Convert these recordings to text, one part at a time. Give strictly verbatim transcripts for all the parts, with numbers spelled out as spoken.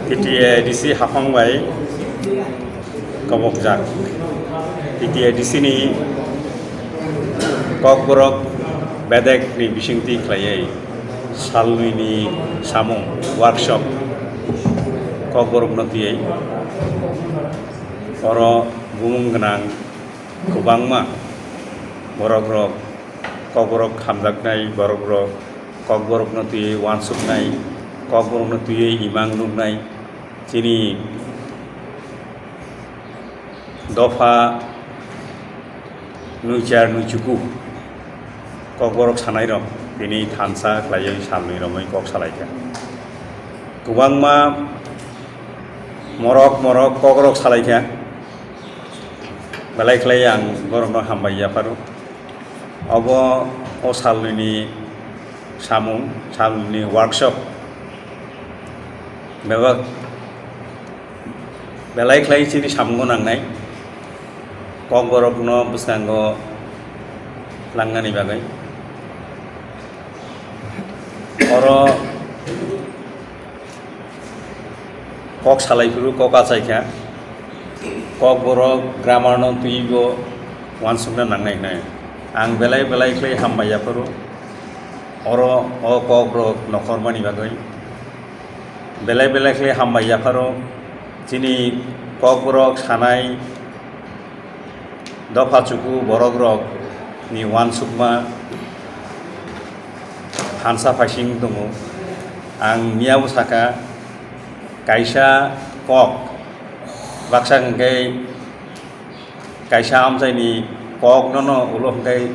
T T A D C haphang bai kobokjak. T T A D C ni Kokborok bedek ni bisingtwi khlaiwi salnwi ni samung workshop Kokborok no twiwi oro bumung gwnang kwbangma borok rok Kokborok hamjaknai borok rok Kokborok no twiwi wansuknai Kokborok no twiwi imang nuknai chini dopha nui char nui chuku Kokborok sanai rok tini thansa khlaiwi salnwi romwi kok salaikha. Kwbangma morok morok kokrok salaikha. Belai khlai ang borokno hambai yapharo. Obo o salnwini samung, salnwini workshop. Bebak belai khlai chini samungo nangnai. Kokborokno bwskango langnani bagwi. Oro kok salai phuru kok achai kha. Kokborok grammar no twibo wansukna nangnai hwnwi. Ang belai belai khlai hambai yapharo. Oro o kok rok nokhormani bagwi. Belai belai khlai hambai yapharo. Chini Kokborok sanai dopha chuku borok rok ni wansukma thansa phaising tongo. Ang miyabo saka kaisa kok baksa hwnkhe kaisa amchaini kok nono ulo hwnkhe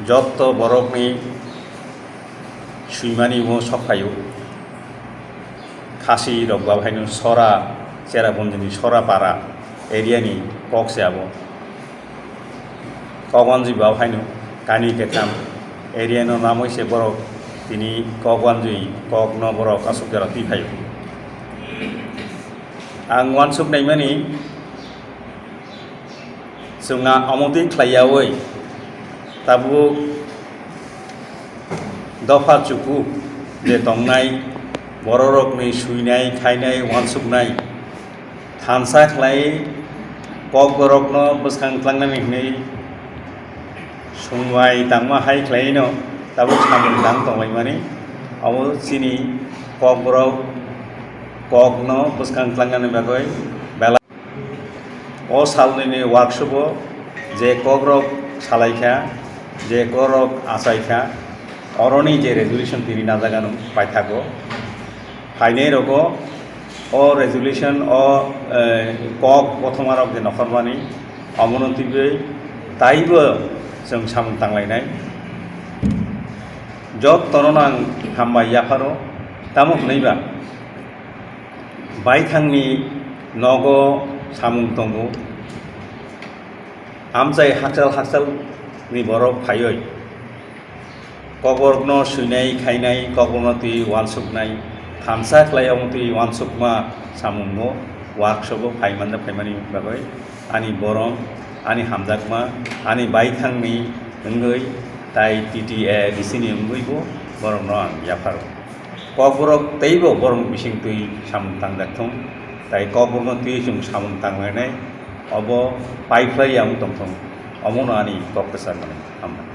jotto borokni swimani bo sok phaio. Khasi rok ba haino Sora, Cherabunjini Sora para area ni kok se abo. Kok wanjwi ba haino kani ketham area no namwi se borok tini kok wanjwi kok no borok aswk jora twi phaio. Ang wansuk naimani chwngna omo twi khlai yawi tabuk dopha chuku je tongnai bororokni swinai, khainai, wansuknai thansa khlai kokborokno bwskang tlangnani hwnwi sumbai tangma hai khlaino tabuk samung tang tonglaimani. Abo chini kokborok kokno bwskang tlangnani bagwi belai. O salnwini workshop-o je kokrok salaikha, je kokrok achaikha, oroni je resolution tini najagano paithago. Phainai rogo o resolution o, eh, kok kothoma rok je nokhormani omono twiwi taibo chwng samung tanglainai. Jottono ang hambai yapharo, tamo hwnwiba baithangni nogo samung tongo, amchai hakchal hakchal ni borok phaiwi. Kokborokno swinai, khainai, kokborokno twi wansuknai, thansa khlai omo twi wansukma samungo workshop-o phai manda phaimani bagwi ani borom, ani hamjakma, ani baithangni wngwi tai T T A D C ni wngwibo borokno ang yapharo. Kokborok teibo borok bising twi samung tangjak thung, tai kokborokno twi chwng samung tanglainai, obo paiphlai ya wng tong thung, omono ani kok kwchar mani. Hambai.